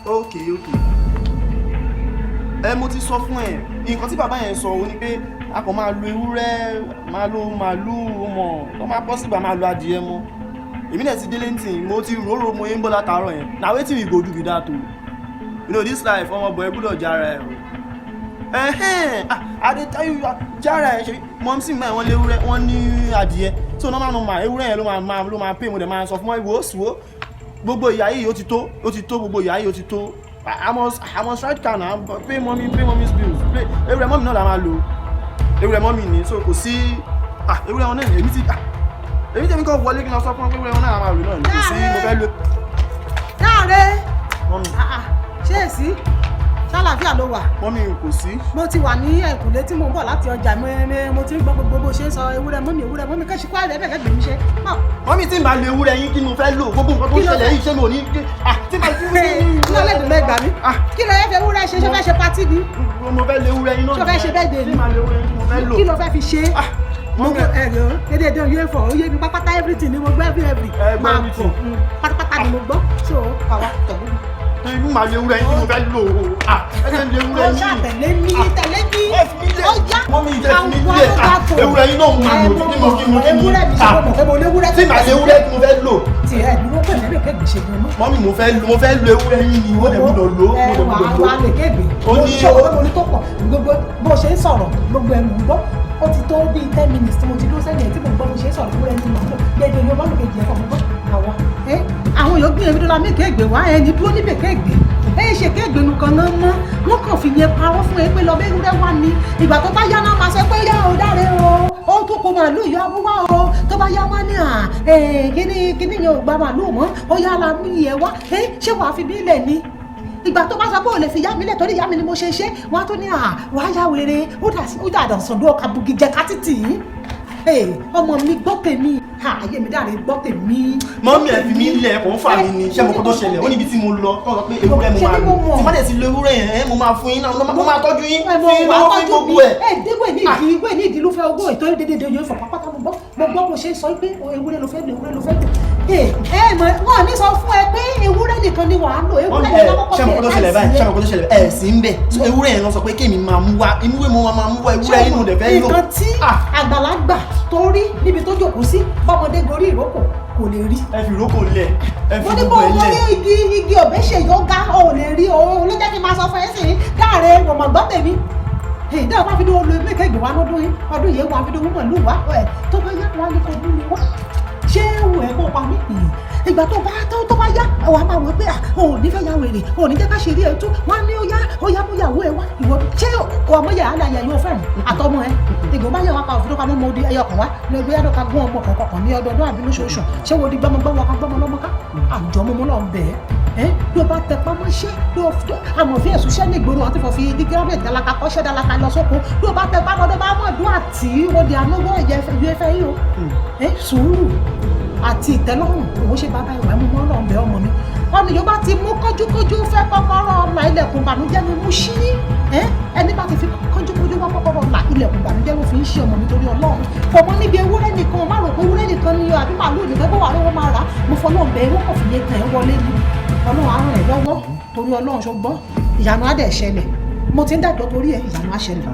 Ok, ẹ mo ti sọ fún ẹ nǹkan tí bàbá yẹn sọ. Ó ní pé a kàn máa lo ewúrẹ́, máa lo màálùú mọ̀ tó máa possible, máa lo adìẹ mọ́. Èmi náà ti délé ní tìǹ, mo ti róró, mo yẹn ń bọ̀ látàárọ̀ yẹn. Na wetin we go do be that o. You know this life, ọmọ bọ̀, ẹ gbọ́dọ̀ jára ẹ o. Ẹhẹ́n, ah, I dey tell you, jára ẹ. Ṣe mumsy mi, wọ́n léwúrẹ́, wọ́n ní adìẹ, so normal normal, ewúrẹ́ yẹn ló máa pay. Mo dẹ̀ máa sọ fún wọn, ìwò sùwò gbogbo ìyá yìí, ó ti tó, ó ti tó, gbogbo ìyá yìí, ó ti tó. I must ride car now, pay mommy, pay mommy's bills, pay. Ewúrẹ́ mummy náà la máa lò, ewúrẹ́ mummy ni, so kò sí, ah, ewúrẹ́ wọn náà. Èmi ti, ah, èmi tẹ̀mí kàn wọlé kí n lọ sọ fún wọn pé ewúrẹ́ wọn náà la máa lò náà ni. Kò sí, mo fẹ́ lò. Dáre. Mummy. Ah, ah, ṣé èsì ṣàlàáfíà ló wà? Mummy, kò sí. Mo ti wà ní ẹ̀kúnlé tí mo ń bọ̀ láti ọjà. Mo ti ń gbọ́ gbogbo bó ṣe ń sọ ewúrẹ́ mummy, ewúrẹ́ mummy, kẹ́sì kó àrẹ bẹ́ẹ̀ kẹ́gbẹ̀ẹ́ mi ṣe. Mummy, tí n bá lo ewúrẹ́ yín, kí ni mo fẹ́ lò? Gbogbo nǹkan tó ń Kí ló ṣẹlẹ̀ fẹ́? yìí, ṣé mi ò ní, ah, tí n bá ti Ní ọlẹ́dùn mẹ́gbàá mi. Ah. Kí ló yẹ fẹ́ ewúrẹ́ ṣe? Ṣé fẹ́ ṣe party ni? Mo fẹ́ lo ewúrẹ́ yín náà. Ṣé o fẹ́ ṣe birthday ni? Tí n bá lo ewúrẹ́ yín, kí mo fẹ́ lò? Kí ló fẹ́ fi ṣe? Ah, mummy. Gbogbo ẹ̀rọ dédé yóò fọ̀, ó yé mi pápátá. Everything ni mo gbọ́, every Ẹ gbọ́ máa everything. bọ̀. Pátápátá ni mo gbọ́, so àwa tẹ̀lé mi. Èmi máa lo ewúrẹ́ yín, kí mo fẹ́ lò ó? Ah, ẹ jẹ́ n lo ewúrẹ́ Ó yín. ṣàtẹ̀lé mi, tẹ̀lé mi. Ẹ fi mí lẹ̀. Ó yá. Mummy, ẹ fi mí Àwọn lẹ̀. ló bá Ah, fò. ewúrẹ́ yín náà mo máa lò. Kí mo kí mo kí mo Ewúrẹ́ mi ṣe Ah, mo mọ̀ pé mo léwúrẹ́. Tí màá lo ewúrẹ́, kí mo fẹ́ lò? Tí ẹ dúró pè mí kẹ́gbẹ́ ṣe gan mọ́. Mummy, mo fẹ́ lo ewúrẹ́ yín ni, mo dẹ̀ gbọ́dọ̀ lò ó, mo dẹ̀ gbọ́dọ̀ lò ó. Wà á lè kébè. Ó Mo ní- ṣe òwe, mo ní tó pọ̀. Gbogbo bó ṣe ń sọ̀rọ̀, gbogbo ẹ̀ mò ń gbọ́. Ó ti tó bíi 10 minutes tí mo ti dúró sẹ́yìn ẹ̀ tí mo gbọ́ bó ṣe ń sọ̀rọ̀. Ewúrẹ́ ní màá lò dédé yóò bá lòkè jẹ́ fọ́ mo gbọ́. Àwa ẹ àwọn yóò gbìyànjú dọ́là mí kéègbé wá, ẹni dúró níbẹ̀ kéègbé ẹ ṣe kéègbé nu kan náà mọ́. Wọ́n kàn fi yẹn parọ́ fún ẹ pé lọ bẹ́ ewúrẹ́ wá ní. Ìgbà tó bá yá náà, máa sọ pé yá o, dáre o, ó tó kó màálù yọ wá o. Tó bá yá, wá ní à kíní kíní yẹn ò gba màálù mọ́, ó yá la mú yẹn wá. Ẹ ṣé wàá fi bí lẹ̀ ni? Ìgbà tó bá sọ pé ò lè fi yá mi lẹ̀ torí ìyá mi ni mo ṣe ṣe, wọ́n á tún ní à wàá yá wèrè. Ó dà dàn sàn ọkà bugi jẹ kátìtì. Ọmọ mi, gbọ́ tèmi, ayé mi dáre, gbọ́ tèmi. Mummy, ẹ fi mí lẹ̀, kò ń fà mí ni. Ṣé mo kọ́ tó ṣẹlẹ̀? Ó níbi tí mo lọ tó sọ pé ewúrẹ́ mo máa lò. Tí má dẹ̀ ti lo ewúrẹ́ yẹn, ẹ mo máa fún yín náà, mo máa tọ́jú yín, fún yín lọ́wọ́, fún gbogbo ẹ̀. Ẹ déwé ní ìdí ìwé ní ìdí ló fẹ́ ogún ètò dédédé yóò fọ pápátá. Mo gbọ́ bó ṣe ń sọ pé ewúrẹ́ ló fẹ́ lò, ewúrẹ́ ló fẹ́ lò. Ẹ ẹ mọ wọn ní sọ fún ẹ pé ewúrẹ́ nìkan ni wàá lò, ewúrẹ́ nìkan kọ́kọ́. Ṣé mo kọ́ tó ṣẹlẹ̀ báyìí? Ṣé mo kọ́ tó ṣẹlẹ̀? Ẹ sì ń bẹ̀ ewúrẹ́ yẹn lọ sọ pé kémi máa mú wá imúwé, mo máa mú wá ewúrẹ́ yín, mo dẹ̀ fẹ́ lò. Nǹkan tí àgbàlagbà tó rí níbi tó jókòó sí, bọ́mọdé gorí ìrókò kò lè rí. Ẹ fi ìrókò lẹ̀, ẹ fi Mo ní gbogbo bó ẹ lẹ̀. wọlé igi igi ọ̀bẹ ṣe yọ̀ǹga, ò lè rí o. Ló jẹ́ kí n máa sọ fún ẹ sí dáre mọ̀mọ́ gbọ́ tèmi. Dáa bá fi dé olú mẹ́kẹ́ ìgbé wa lọ́dún yìí, ọdún yìí wà fi dé owó mọ̀lú wa ẹ̀. Tó bá yá, wà ní kò mú mi wá. Ṣé wù ẹ́ kó pa mí? Ìgbà tó bá yá, wà á máa wọ pé ò ní fẹ́ ya wèrè, ò ní jẹ́ ká ṣe rí ẹ tó. Wọ́n á ní ó yá, ó yá, mú ìyàwó ẹ wá. Ìwọ ṣé ọmọ yàrá la yà yóò fẹ́ràn àtọmọ ẹ? Ìgbà bá yẹ wá pa òfin tó pa mọ́ mọ́ di ẹyọ kan wá lọ́gbẹ́ yàtọ̀ ká gún ọmọ kọ̀ọ̀kan ní ọdọọdún àbí lóṣooṣù. Ṣé wo di gbọmọgbọmọ ká gbọmọ lọ́mọ ká àjọ mọ́mọ́ náà bẹ̀ẹ́ ẹ bí o bá tẹpá mọ́ṣẹ́, bí o amòfin ẹ̀sùn ṣẹ́ ní ìgboro àti fọ̀fi ní gírọ́mẹ̀tì dalaka kọ́ṣẹ́ dalaka lọ sóko, bí o bá tẹpá mọ́, bá mọ̀ dún àti ó di anúwọ̀ ẹ̀yẹ fẹ́ yìí o. Ẹ sùúrù àti ìtẹ́lọ́rùn òun ṣe bàbá ìwà ẹ̀mú mọ́ ọlọ́run bẹ́ ọmọ mi. Ọ̀nà yóò bá ti mú kánjúkánjú fẹ́ kọ́kọ́rọ́ ọ̀la, ilẹ̀kùn ìbànújẹ́ ni mú sí. Ẹni bá ti fi kánjúkánjú wá kọ́kọ́rọ́ ọ̀la, ilẹ̀kùn ìbànújẹ́ ló fi ń ṣe. Ọmọ mi, torí Ọlọ́run, fọmọ níbi ewúrẹ́ nìkan, má rò pé ewúrẹ́ nìkan ni àbí màálù nìkan bó wà lọ́wọ́ máa rà. Mo fọlọ́run bẹ́ẹ̀, wọ́n kàn fi yé tẹ̀ ẹ́ wọlé ni. Ọlọ́run á ràn ẹ́ lọ́wọ́, torí Ọlọ́run, ṣùgbọ́n ìyanu á dẹ̀ ṣẹlẹ̀. Mo ti ń dàgbọ́ torí ẹ̀, ìyanu á ṣẹlẹ̀.